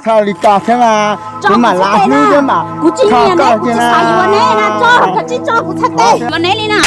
Txhob li ko thiab mas, kuv mam lav hlub thiab mas. Kuv tsis nyiam neb, kuv tsis xav yuav neb na, tso, koj tsis tso kuv txhais tes yuav neb li na.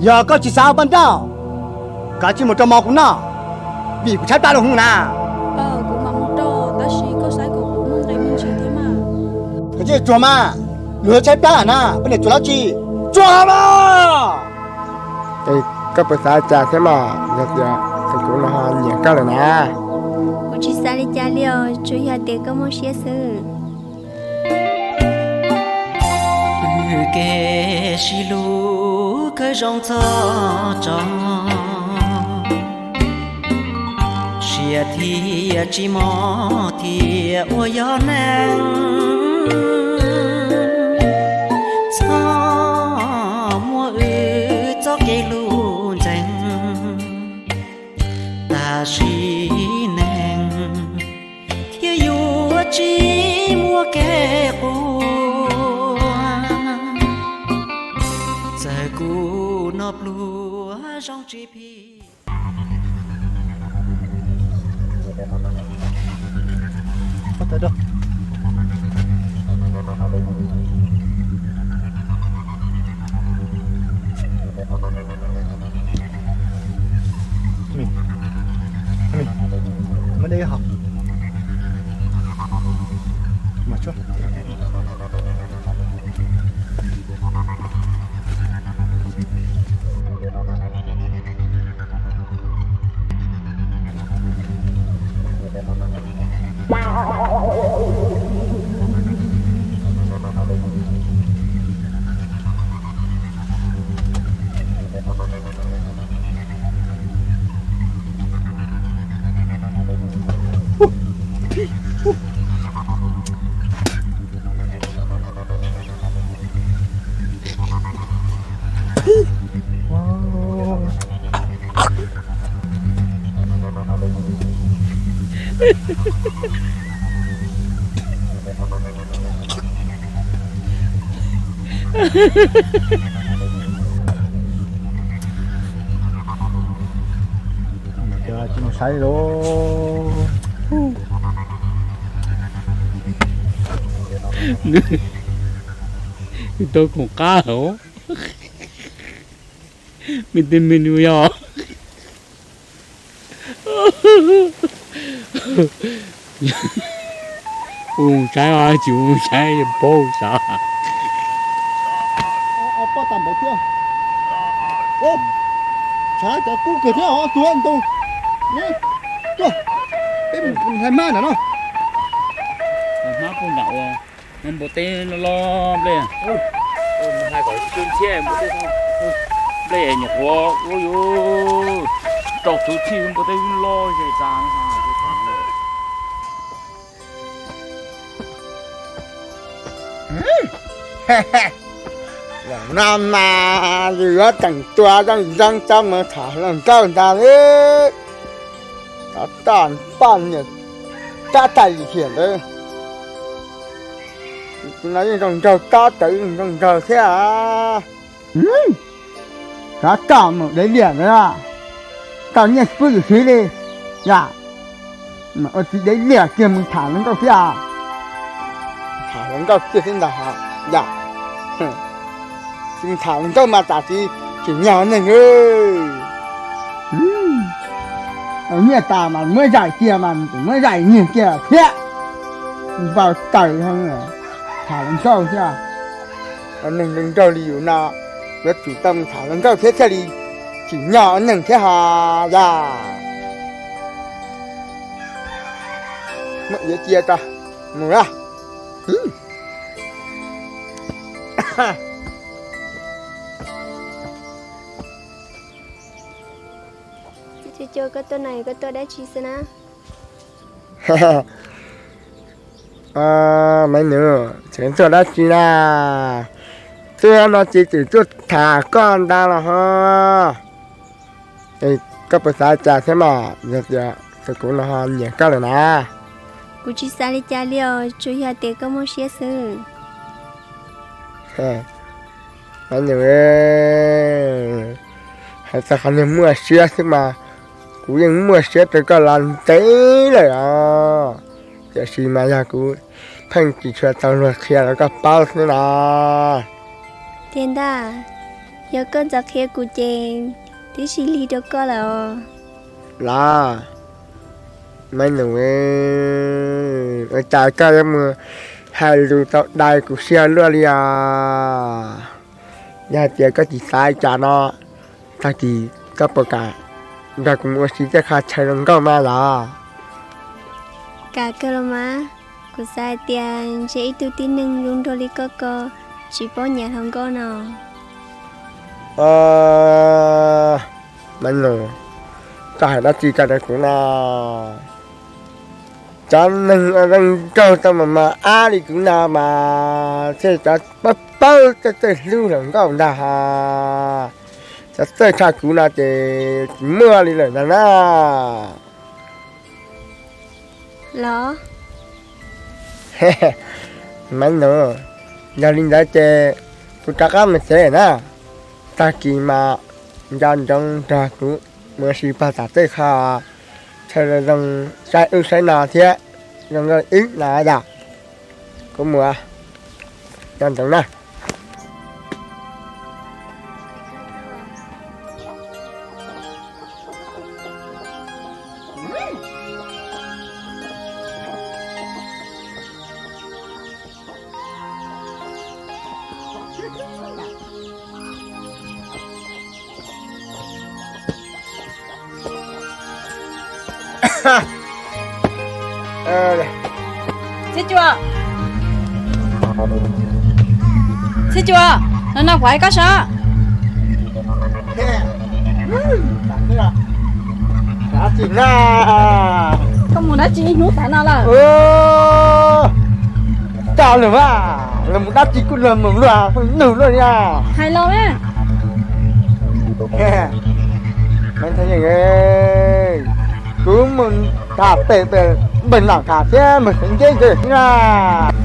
Yog koj tsis xav ua poj nrauj, kav tsij mus rau mov kuv noj, vim kuv tshaib plab lawm hwv na. Kuv mam mus rau, tab sis koj saib kom kuv muaj nqe muaj ntsis thiab mas. Koj tsis tsuag mas, luag tshaib plab na, poj niam tsuag dab tsi, tsuag mas. Koj puas xav cas thiab mas, yog tias kuv no ho nyiam koj lawm na? Kuv tsis xav li cas li os, tsuas yog tias koj muaj siab xwb. Pw kev sib hlub kawg zoo txog tso, siab thiaj tsis mos thiaj ua yog neeg. Txhob muab wb txoj kev hlub ntxeev, tam sim neeg thiaj yuav tsis muaj kev quaj. Txawm kuv no pluag zoo tsis phim. Tsis mus saib li lauj. Tau khoom qab hauv. Me tij me nus yog. Ua mus saib os, tsis ua mus saib paub sav. Pob tas npaum thiab. Tshav cov kub kawg thiab os, tuag ntoo. Tuaj, peb mus hlais hmab nram no. Hmab puag nram ua, npua teb loj loj nplej. Nplej nyuam qhuav ua yuav rau tus txhij npua teb loj zej tas. Zaum no mas yus yuav tseem tua zoo zoo tso mus tham hluas nkauj ntag li. Cov toj poj niam tab tais yim hiam ntawd. Tus no yeej zoo nraug, tab tais yeej zoo nraug thiab. Cov toj mus dev liam ntawd, tau nyiaj tsis pub yus siv li. Yam, ua txiv dev liam kiag mus tham hluas nkauj thiab. Tham hluas nkauj kiag thiab ntag yam. Tsis tham hluas nkauj mas tam sim tsim nyog neeg. Nyiaj tas mas muab zais kiag mas tseem muab zais nyiag kiag thiab. Npau taws, tham hluas nkauj thiab. Neeg zoo nraug li yus no yuav tsum tau mus tham hluas nkauj thiab thiaj li tsim nyog neeg thiab hos yam. Muab iav cia tso, mus a. Koj tuaj dab tsi xwb na? Me nus, tseem tuaj dab tsi na? Tuaj no ces tseem tuaj tham koj ntag los ho. Koj puas xav cas thiab mas, yog tias kuv no ho nyiam koj lawm na? Kuv tsis xav li cas li os, tsuas yog tias koj muaj siab xwb. Maiv Nus, hais txog qhov niag muaj siab xwb mas kuv yeej muaj siab rau koj los ntev lawm os, tiam sis mas yog kuv pheej tsis tshua tau luag qhia rau koj paub xwb no. Tiag ntag, yog koj txawm qhia kuv ces twb sib lig rau koj lawm os. Los, Maiv Nus, ua cas koj yuav mus hais lus tau dai kuv siab luaj li os? Yog hais tias koj tsis xav li cas no, tag kis koj puas kam nrog kuv mus ua si tej qho chaw zoo nkauj no los? Kam kawg los mas, kuv xav hais tias ntshe ib tug tib neeg zoo nraug li koj ko tsis paub nyiam hluas nkauj no. Maiv Nus, koj hais dab tsi ko rau kuv no? Cov neeg zoo nraug tau mas mas ab li kuv no mas thiaj cov paub paub txawj txawj hlub hluas nkauj ntag ha. Cov txawj tshaj kuv no ces tsis muaj li lawm ntag na. Los, Maiv Nus, yog li ntawd ces kuv rov qab mus tsev na. Tag kis mas nco ntsoov nrog kuv mus ua si pog tom tej qho chaw zoo zoo, saib ub saib no thiab zoo nkauj ib no yom. Kuv mus, nco ntsoov na. Txiv Cuam, Txiv Cuam, no no kuv hais koj saib. Koj mus dab tsi hnub tav no lawm? Coj lawm mas, los mus dab tsi kuj los mus luag pheej nug luaj li. Hais los mas. Kuv mus tham pem npawg Nam Kham thiab npawg Xeev Nceb nkawd na.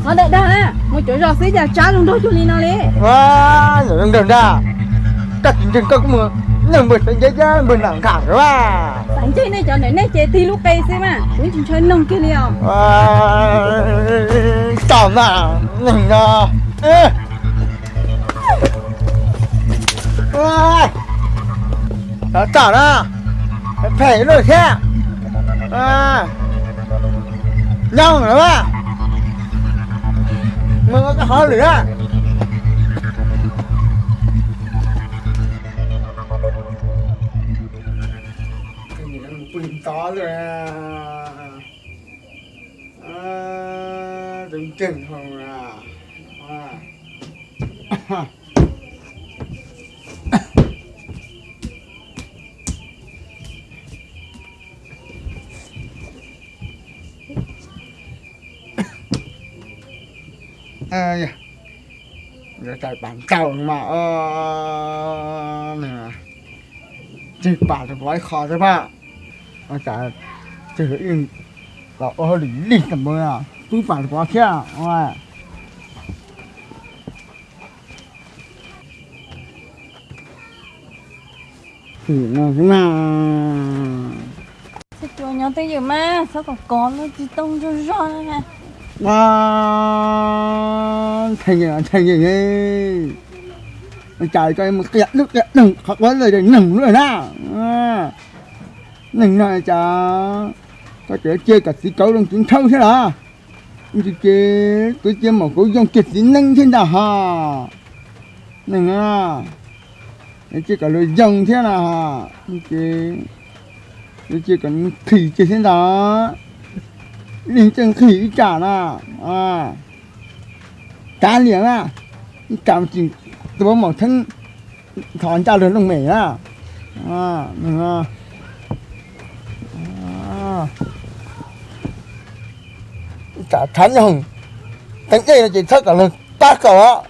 Qhov ntawd dag na, mus cuav zos xwb cas tsab zoo nraug cuag li no li. Zoo nraug ntag. Koj tsis ntseeg koj kuj mus nug npawg Xeev Nceb thiab npawg Nam Kham nkawd mas. Xeev Nceb nej cov ntawm nej ces tig lub qe xwb mas kuv tsis ntshai noog kiag li os. Tau mas, neeg no. Tau na, phem luaj thiab. Nyob lawm, mus ua koj hauj lwm na. Pw ntxov lawm. Ntseeg dhau. Yuav txais pam ntau mas, tseg pam rau pov ib qho xwb pab. Ua cas tseg los ua hauj lwm lig tag npaum no, pub pam rau pov thiab. Ntxhais Cuam, nyob twj ywm mas txhob kom kov lub tsis tooj zog zog na. Ntxhais Cuam, ntxhais Cuam, ua cas koj mus qia lub qia doog qhov quav lawm noog lawm na? Neeg no cas koj tseem cia kom txiv kauv zoo txiv nthawv thiab los? Ces kuv cia maum kauv zoo kiag txiv neeb thiab ntag ho. Neeg no cia kom luag yoo thiab no ho. Ces cia kom nqhis kiag thiab ntag. Neeg tseem nqhis ib tsam no. Kav liam na, ib tsam tsis tuav maum theeb thov ncaj luag looj mem na. Ib tsam tshav nyoog teev dej no ces txhob kom luag pab koj os.